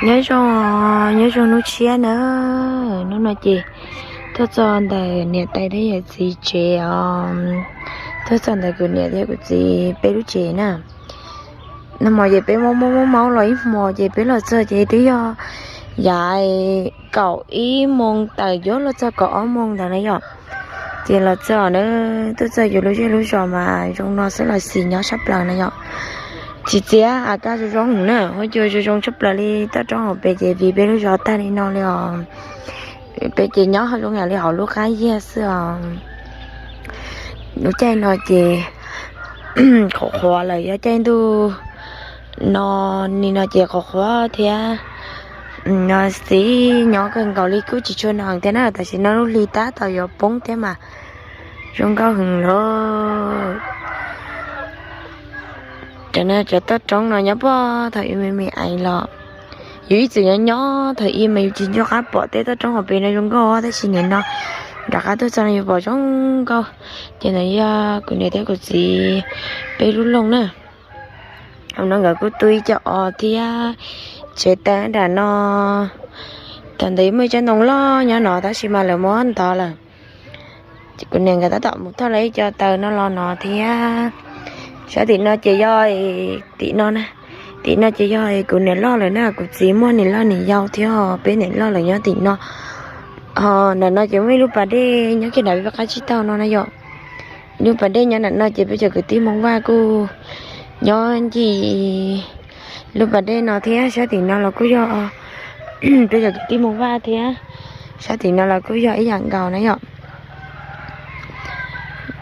Nyob zoo, nyob zoo hnub tshiab na. Hnub no ces tuaj txog ntawm niam tais thiab yawm txiv tsev os. Tuaj txog ntawm kuv niam thiab kuv txiv peb lub tsev na. Nag hmo ces peb muaj muaj muaj maub los ib hmo ces peb los txog ces twb yog yav kaum ib moos tawm yuav luag txog kaum ob moos ntawd na yom. Ces los txog na, tuaj txog yus lub zej lub zos mas zoo no xwb los xis nyob tshaj plaws na yom. Tsis txiav a kaj zoo zoo na, huab cua zoo zoo tshaj plaws li. Toj roob hauv pes ces vim peb lub zos tag li no li os. Peb ces nyob zoo yam li hauv lub qab yiag xwb os. Lub caij no ces qhuav qhuav lawm, yog caij ntuj no, nim no ces qhuav qhuav thiab. No xis nyob kawg nkaus li, kuj tsis tshua nag thiab na, tam sim no lub hli tab tom yuav poob thiab mas zoo nkauj heev lawm. Cov no cov toj roob no nyob puag thaum ub me me eev los, yus ib txwm nyob nyob thaum ub mas yus tsis nco qab pom tej toj roob hauv pes no zoo nkauj, tab sis nim no rov qab tuaj txog no yus pom zoo nkauj. Ces ntawd yog kuv niam thiab kuv txiv peb lub loog na. Hauv no nkawd kuj tu ib co os thiab tsev taws nram no. Thaum ntawd muaj ib tsob ntoo loj nyob no tab sis mas lawv muab ntov lawm. Kuv niam nkawd tab tom mus thauj lawv ib co taws no los no thiab. Sab tim no ces yog tim no na, tim no ces yog kuv niam loj lawm na, kuv txiv muaj niam loj niam yau thiab, peb niam loj lawm nyob tim no. Ho nram no ces muaj ib lub pas dej nyob kiag nram peb qab tsib taug no na yom. Lub pas dej nyob nram no ces peb cov kwv tij Hmoob Vaj kuj nyob ncig lub pas dej no thiab, sab tim no los kuj yog peb cov kwv tij Hmoob Vaj thiab, sab tim no los kuj yog ib yam nkaus na yom.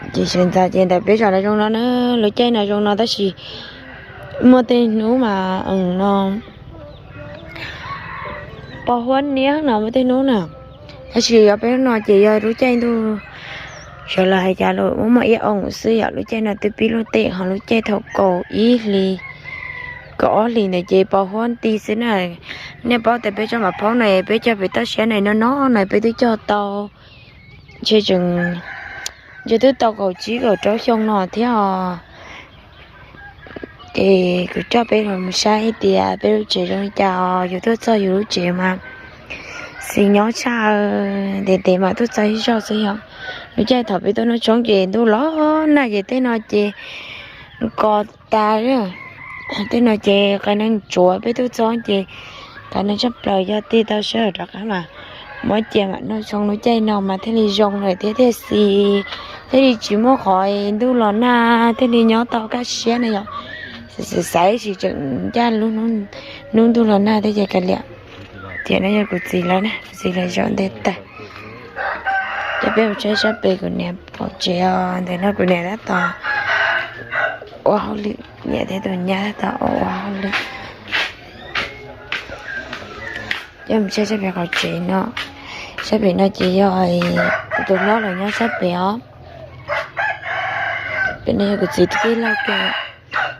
Ces sawv ntxov ces ntawm peb zos no zoo no na, lub caij no zoo no tab sis muaj tej hnub mas no pos huab niab no muaj tej hnub na. Tab sis yog peb hnub no ces yog lub caij ntuj sawv los hais cas los muaj muaj ib oos xwb yom, lub caij no twb pib luaj tej ho lub caij thaum kaum ib hlis kaum ob hlis ntawd ces pos huab nti xwb na. Nej paub tias peb tsob maj phaub no peb cog pem toj siab na, no no no peb twb cog tau ntshe tseem, ntshe twb tau kaum tsib kaum rau xyoo no thiab os. Ces kuv coj peb los mus saib tias peb lub tsev zoo li cas os, yus tuaj txog yus lub tsev mas xis nyob tshaj, ntev ntev mas tuaj txog ib zaug xwb yom. Lub caij thaum peb tuaj noj tshoob ces ntuj los nag ces tej no ces kos tas, tej no ces qias neeg tsuav, peb tuaj txog ces qias neeg tshaj plaws, yog tig tau sawv rov qab mas muab cia mam noj tshoob. Lub caij no mas thiaj li zoo lawm thiab thiaj xis, thiaj li tsis muaj qhov ntuj los nag thiaj li nyob tau kaj siab na yom. Xaiv xaiv sis tseem ncaj lub hnub ntuj los nag thiab ces kav liam. Ces no yog kuv txiv lawv na, kuv txiv lawv zaum nte tawg. Ces peb mus saib sab pem kuv niam pov tsev os, ntawm no kuv niam tab tom ua hauj lwm, niam thiab tus nyab tab tom ua ua hauj lwm. Ces mus saib sab pem qhov tsev no, sab pem no ces yog tus hlob los nyob sab pem os. Pem no yog kuv txiv tus tij laug kiag.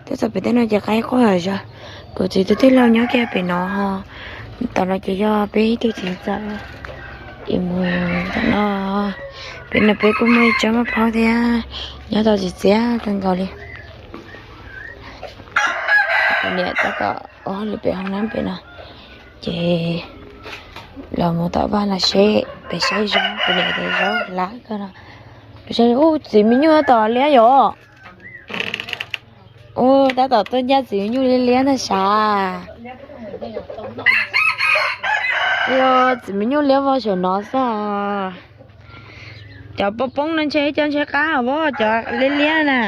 Tuaj txog pem tej no ces qaib quaj zog. Kuv txiv tus tij laug nyob kiag pem no ho. Tom no ces yog peb ib tug txiv ntxawm. Mus tom no, pem no peb kuj muaj ib tsob maj phaub thiab, nyob tau txiv txiav kawg nkaus li. Kuv niam tab tom ua hauj lwm pem hoob nab pem no. Ces los mus tom vaj no seb pem saib zaub, kuv niam tias zaub hlav kawg no. Pem saib, ub, txiv me nyuj tab tom liab yom. Ub, tab tom tuaj ncaj txiv me nyuj liab liab ntag sav. Yog txiv me nyuj liab vog saum no xwb. Cov poob poob no ntshe cov ntshe qab os, cov liab liab na.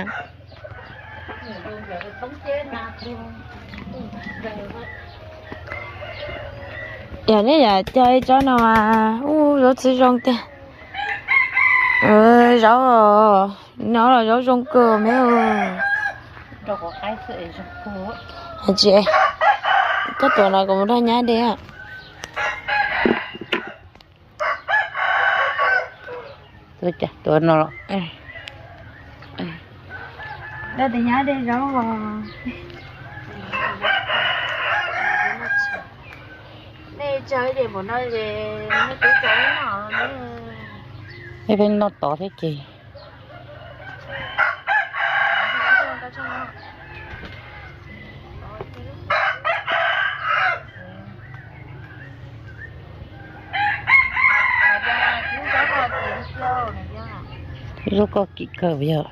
Yog nej yam cog ib tsob no mas ub, zaub txhwb zoo tiag. Zaub no los zaub zoo kawg me. Tsis, koj tuav no kuv mus nrog nyab de. Tuav no los. Nrog tus nyab de zaub os. Nej tsawg ces npaum no ces nej twb tsawg no. Nej peb noj tod thiab ces. Lub koj kim kawg yog.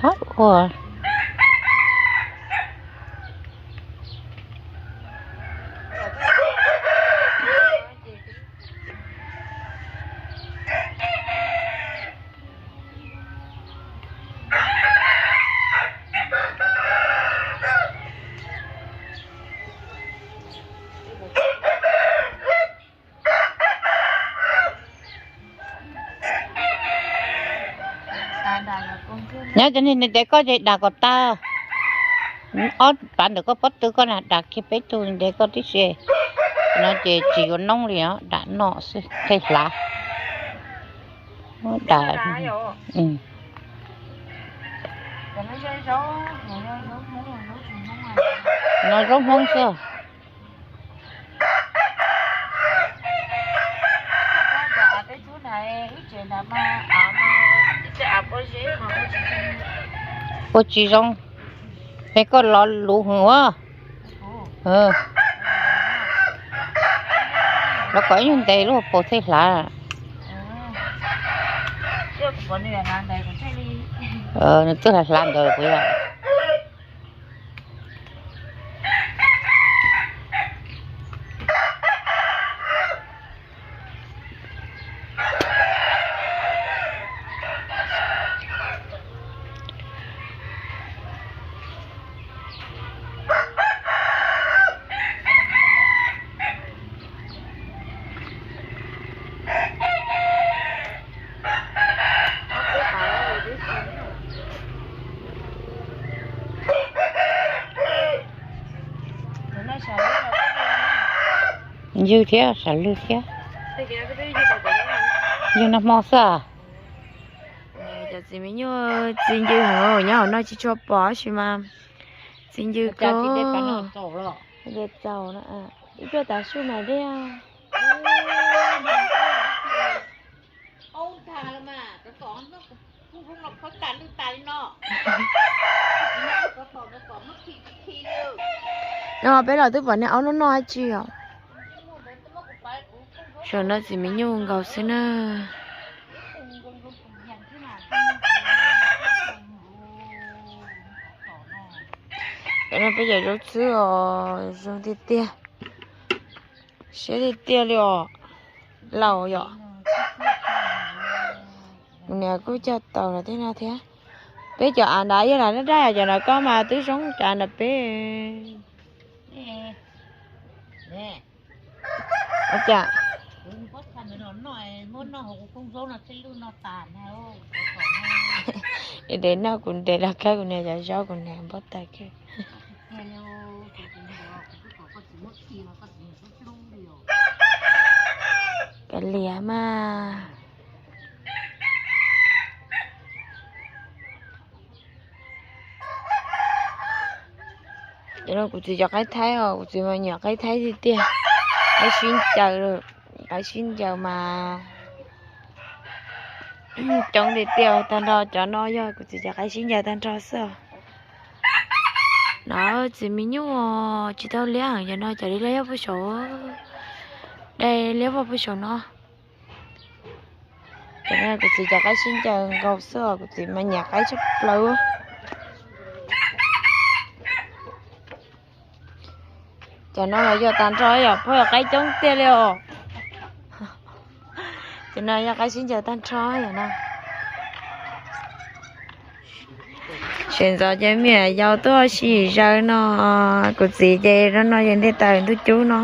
Thab ua. Nyob cov niag ntev koj ces dam kom tag. Ob pav ntawm koj pob tw koj na dam kiag peb tug ntev koj tib si. No ces tsis yuav noob li os, dam noj xwb, qhej hlav. Dam, no zaub Hmoob xwb. Ua tsis zoo, es koj lo lus hwv ua. Los kom ib nyuag ntev lub paus thiaj hlav. Nws twb hlav hlav ntawd puas yog? Ywg thiab, sav lwg thiab. Ywg nag hmo xwb. Cov txiv me nyuam txi ncw heev, nyob hauv no tsis tshua pom tab sis mas txi ncw kawg. Ib pliag tav su mas dej. No peb los twb pom niag aub noj noj dab tsi os. Saum no txiv me nyuj nkaus xwb na. Cov no peb cov zaub txhwb os, zoo tiag tiag. Siab tiag tiag li os. Laus yom. Kuv niam kuj cog taus los tej no thiab. Peb cov av nrad yog lam daj daj, cov nrad koj mas twb zoo, cov av nrad peb. Ua cas? Nres noj kuv nres los kawg, kuv niam cov zaub kuv niam npau taws kawg. Kav liam mas. Cov no kuv txiv cov qaib thaib os, kuv txiv mas nyiam qaib thaib tiag tiag. Qaib sib ncaws, qaib sib ncaws mas coob tiag tiag. Tag nrho cov no yog kuv txiv cov qaib sib ncaws tag nrho xwb. No txiv me nyuj tsis tau liab heev, cov no cov liab liab puag saum, dai liab puag saum no. Cov no kuv txiv cov qaib sib ncaws nkaus xwb os, kuv txiv mas nyiam qaib tshaj plaws. Cov no los yog tag nrho yom, phob yog qaib coob tiag li os. Cov no yog qaib sib ncaws tag nrho yom no. Sawv ntxov ces me nyuam yaus tuaj sib zaws no, kuv txiv ces no no yog nte taws ntuj cub no.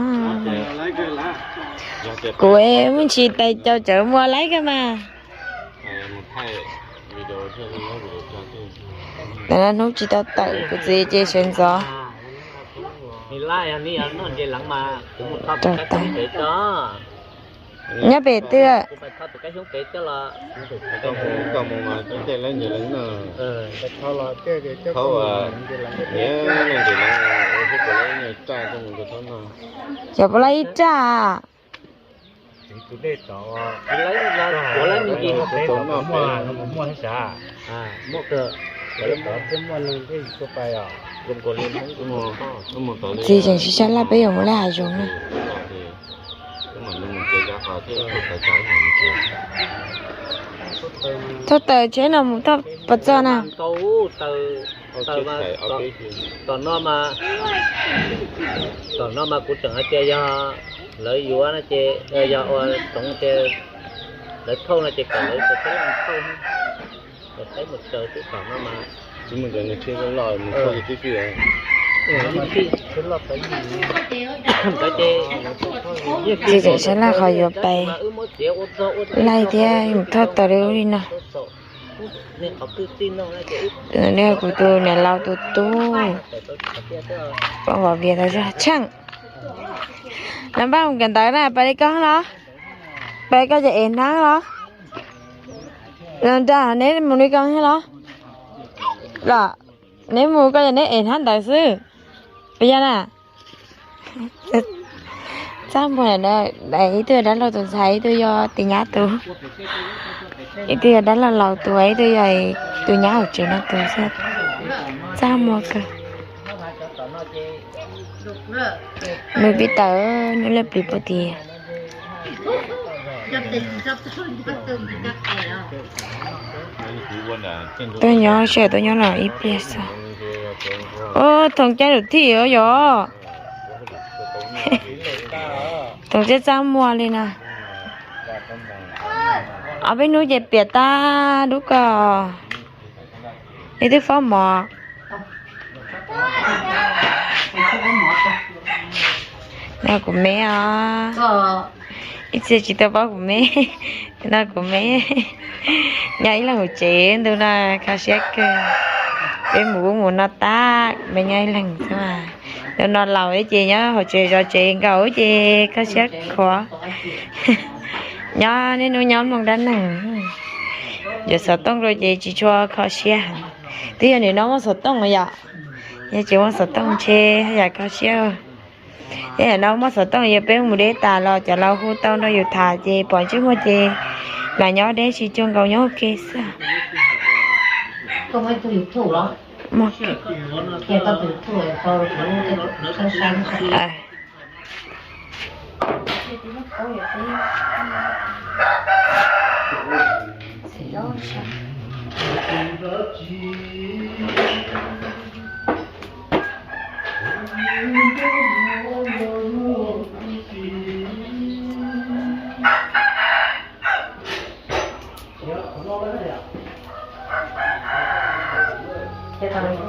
Kuv muaj ntsis tais caus cawv mus laib kawg mas. Hnub tsis tau tawm kuv txiv ces sawv ntxov. Nyob pem twg? Cov puas laib ib raj. Txiv tseem sib sab laj peb yuav mus laj hav zoov na. Thauj taws tsheb no mus thauj puas txog na? Tom no mas, tom no mas kuv tseem hais tias yog lawv yuav no ces, yog ua tsoov tias lawv thauj no ces kom lawv txawj thauj, kom saib mus tsaws xwb tom no mas. Txiv tseem sab laj qhov yuav pais laij thiab mus thauj taws li ub li no. Nej kuv tus niam laus tus tub, pom vias tas tsheej. Los npaj mus kawm ntawv na, pais li koj los? Pais koj ces ev hnab los? Los nram neb mus li koj los? Los neb mus koj ces neb ev hnab ntawd xwb. Puas yog na? Txaj muag, ib tug yog dab laug tus ntxhais, ib tug yog tus nyab tus, ib tug yog dab laug laus tus, ib tug yog tus nyab hauv tsev no tus xwb. Txaj muag kawg. Nws pib tawm, nws lej plis puag tim. Tuaj nyob seb tuaj nyob no ib pliag xwb. Ub, Thoom caij lub thij yom. Thoom caij txaj muag li na. Ob peb hnub ces piam tag dub ko. Ib tug fob mov. No kuv me os. Ib txhia tsis tau paub kuv me. No kuv me. Nyob ib leeg hauv tsev ntu no kho siab kawg. Peb mus ub mus no tag, me nyob ib leeg xwb mas. Ntu no laus ces nyob hauv tsev zov tsev nkaus ces kho siab khuav. Nyob niaj hnub nyob mloog dab neeg. Yuav xov tooj rau ces tsis tshua kho siab. Twb yog nim no muaj xov tooj yom. Yog tsis muaj xov tooj ntshe yam kho siab. Yog nim no muaj xov tooj yog peb mus deb tas los cov laus hu tau nrog yus tham ces pom ntsej muag ces lam nyob deb tsis cuag nkaus nyob ua ke xwb.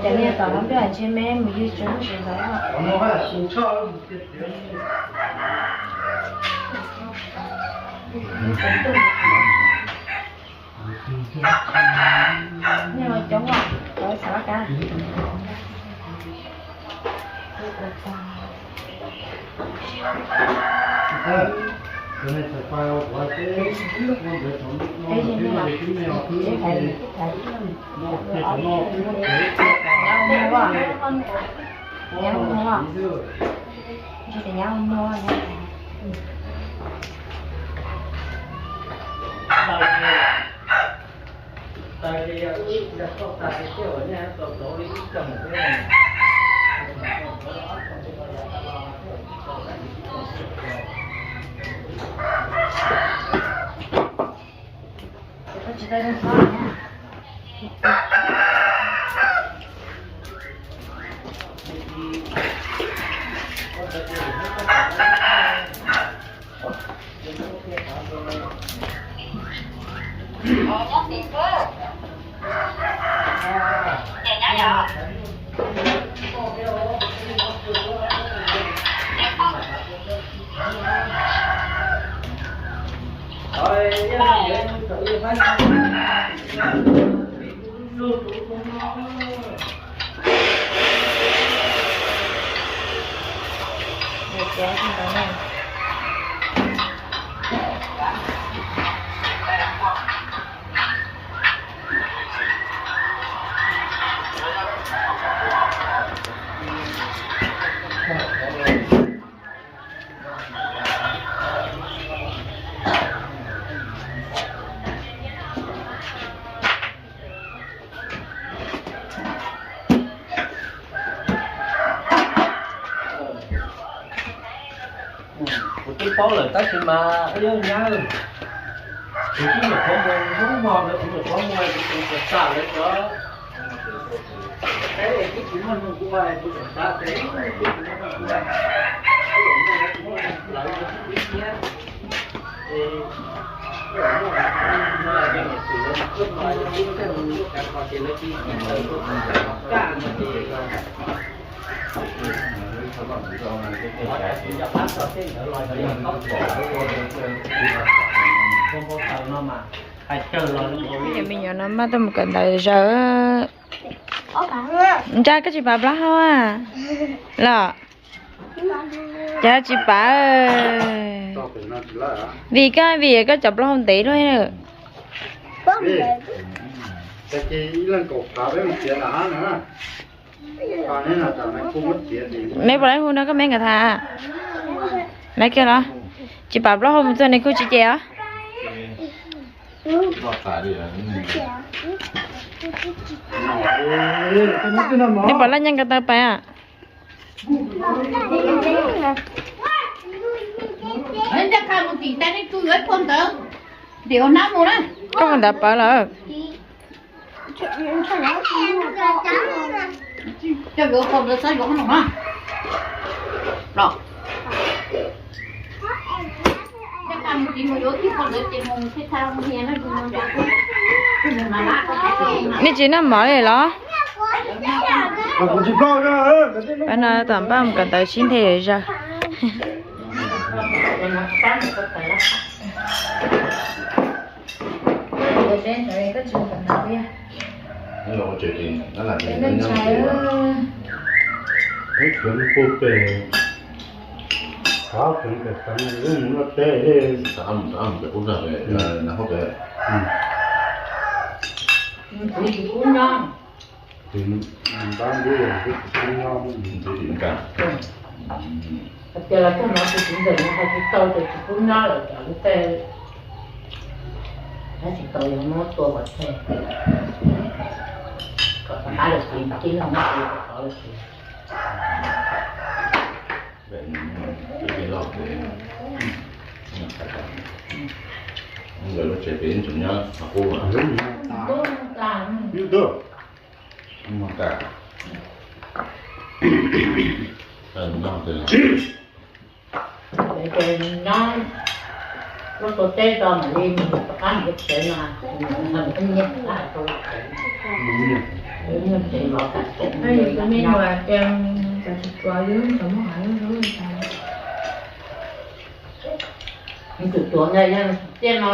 Ces niag tom no ntshe me mus ywg tsis muaj tsis ntawd. Coob, cov xav laj kab. Paub lawm tab sis mas yog nyab, kuv twb nyuam qhuav mus hnub hmo ntawd kuv nyuam qhuav mus kuv tseem txawm xam lawv cov. Cov me nyuam no maj tuaj mus kawm ntawv zaws. Nra koj tsis pav plaub hau a? Los, cov tsis pav. Vim koj, vim koj cov plaub hau ntev luaj. Neb puas laib hu no koj me nkawd tham. Laib kiag los. Tsis pav plaub hau mus txog nws kuj tsis ces os. Neb puas laib nyeej ko taw pais a? Koj mus ntawd pawv lawm. Nej tsis noj mov li los? Pab no tom npaj mus kawm ntawv sib ntev zaws. Hais tias los txog no tus txiv ntxawm no hais tsis tau ces tsis pub nyob lawm, cov lub tej hais tsis tau, yog muab tua pov tseg kom rov qab lawm txiv, tij laug muab tua rov qab lawm txiv. Nkawd lub tsev pem tseem nyob qub. Ces nyob lub tua teb tso mam li mus rov qab mus tsev no, nws nyiam rov qab hais rau lawv. Nyiam tsev los kam tsev. Tus me nyuam tias cov tsis tsuav yus cov muaj qhov yus lub tas. Nws tsuas tuav ntawd yog tiaj no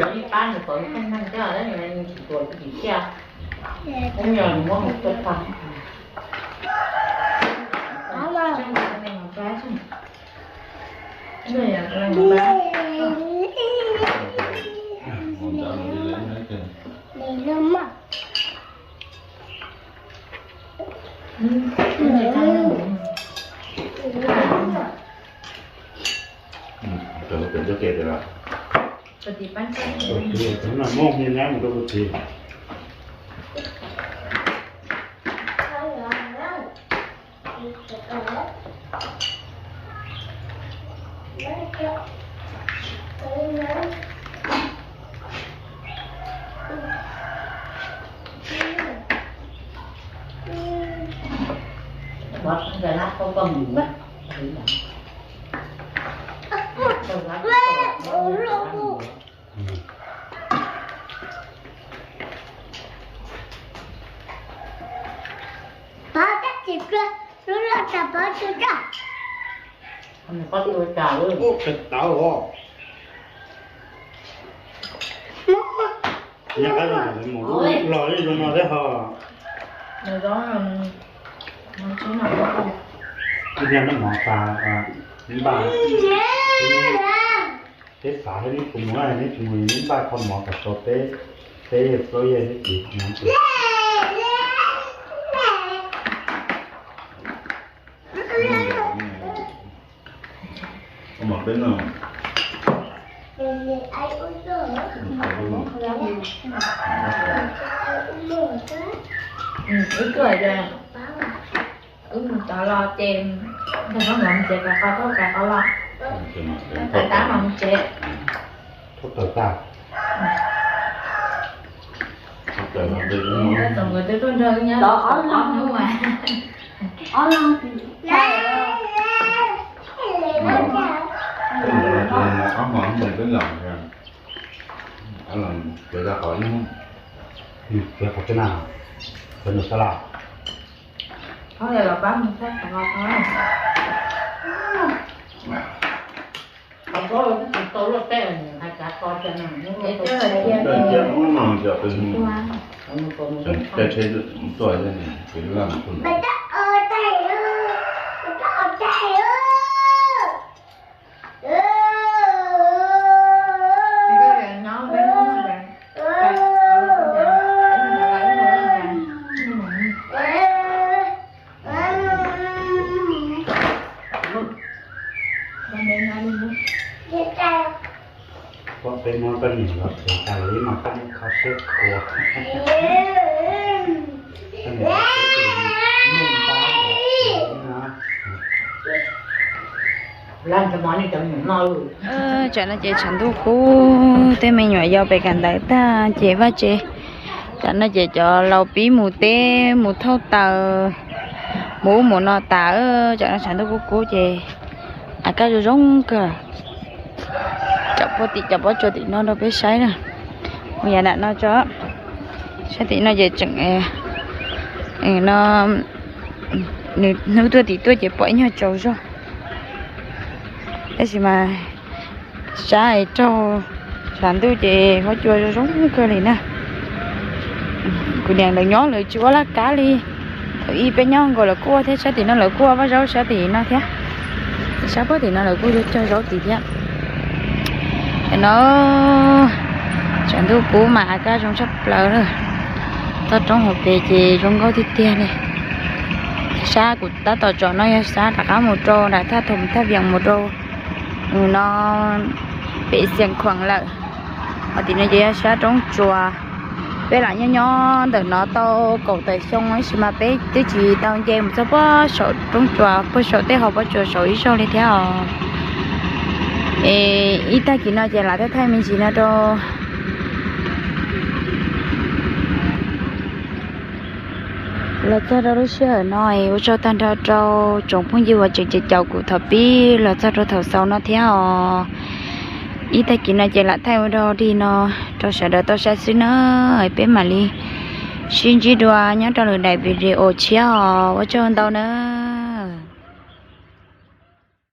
lawv yeej pab nws kom nws pheej neeg thiab, nws tsis tuav tsis tiaj. Ub, yog nws muab mus tuaj tag. Los li zoo no thiab ho. Ib yam noj mov tas, npaj, peb xav thiab neb tsis mus, neb tsis mus neb npaj kho mov kom tau peb, peb plaub yej thiab ces. Wb tuaj, wb mus tod los ces ntawm koj mus txiav kav qau, kav qau los. Tab tab mas mus tsev. Thub tawm tag. Thub tawm no, txom nkawd twb tuaj nrog wb nyob ob hnub mas. Ob hmos peb los, kev tag qhov ib hnub, kev qhov tsev na, qhov nws sab laj. Qhov los pab mus txog qhov no. Qhov plaub twb tsis tau luaj teb, hais cav ko tiag no. Caij tsheb tuaj, Peb muab koj niam los tsev tas li mas koj niam kho siab khuav. Tsam no ces tshav ntuj kub, tej me nyuam yau pem kawm ntawv tag ces vaj tsev. Tsam no ces cov laus pib mus teb mus thauj taws, mus ub mus no tas. Tsam no tshav ntuj kub kub ces a kaj zoo zoo kawg. Cov puag tim cov pob tsuas tim no rau peb saib na. Mus yav nram no tso. Saib tim no ces tseem no, nws hnub tuaj tim tuaj ces pom ib nyuag tsaus zog. Tab sis mas sab raug tshav ntuj ces huab cua zoo zoo kawg li na. Kuv niam lawv nyob lawv tsis ua laj kab li. Thaum ub peb nyob nkaus lawv kuj ua thiab, sab tim no lawv kuj ua vaj zaub sab tim no thiab. Sab puag tim no lawv kuj yuav cog zaub tim thiab. No tshav ntuj kub mas a kaj zoo tshaj plaws lawm. Toj roob hauv pes ces zoo nkauj tiag tiag li. Sab kuv tab tom tsom no yog sab rov qab mus rau nram thaj Thom Thaj Vias mus rau no pem Xias Khuam lawm. Ho tim no ces yog sab roob tsuas. Peb lam nyob nyob ntawm no tau kaum tawm xyoo tab sis mas peb twb tsis tau nce mus txog puag saum roob tsuas, puag saum tej hauv pob tsuas saud ib zaug li thiab os. Es ib tag kis no ces lam thaij thaij me ntsis no rau los txog rau lub sij hawm no es ua tsaug tag nrho rau tsoom phooj ywg uas tseem caum kuv thaum pib los txog rau thaum xaus no thiab os. Ib tag kis no ces lam thaij ua rau dig no rau sawv daws tau saib xwb na. Peb mam li sib ntsib dua nyob rau lwm daim video tshiab os. Ua tsaug ntau na.